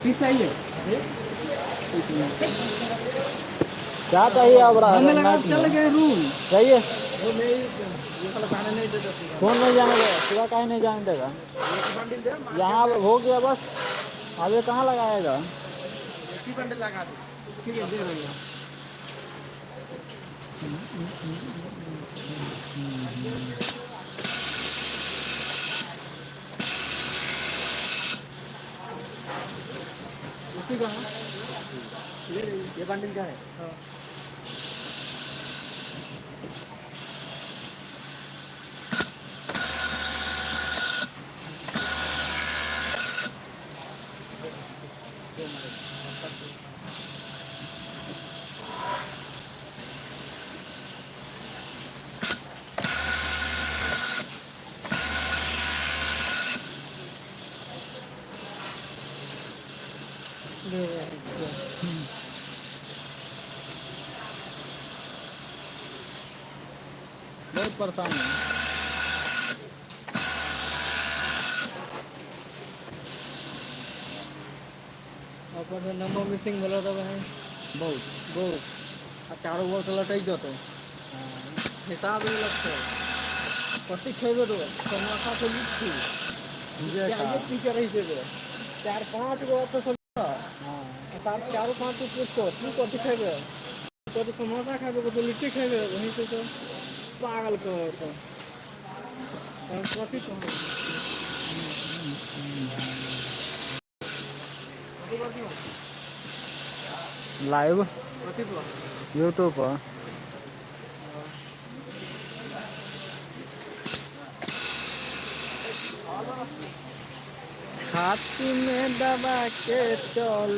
की चाहिए? क्या चाहिए अब? हमें लगा नाइट चल में गए रूम। चाहिए। फोन नहीं जाने देगा सुबह, काहे नहीं जाने देगा? यहाँ हो गया बस, अब ये कहाँ लगाएगा? ठीक है, दे रहे हैं। उसी का है? ये बंडल का है। हाँ। ले रहे हैं। बहुत परेशान है। अपन से नंबर मिसिंग बोला था भाई। बहुत। बहुत आ चारों ओर से लटक जतो, हिसाब नहीं लगते। कथी खेबे तो समोसा से लिट्टी। जे खा। चाय पी के रही देबे, चार पाँच गो तो सब। हाँ। तार चारों पाँच को पूछतो, तू कथी खेबे? कथी समोसा खेबे, कथी लिट्टी खेबे। वहीं से तो पागल कर तो हम कथी कहब? लाइव। कथी पर? यूट्यूब पर। छाती में दबा के चल।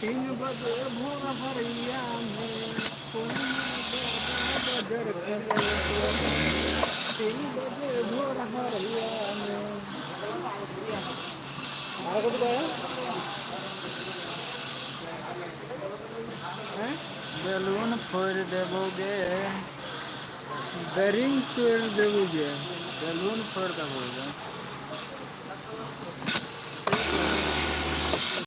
3 बजे भोर हरिया में बजर करे। 3 बजे भोर हरिया में और कथी कहे हैं? बैलून फोड़ देबोगे। बेरिंग तोड़ देबोगे। बैलून फोड़ देबोगे।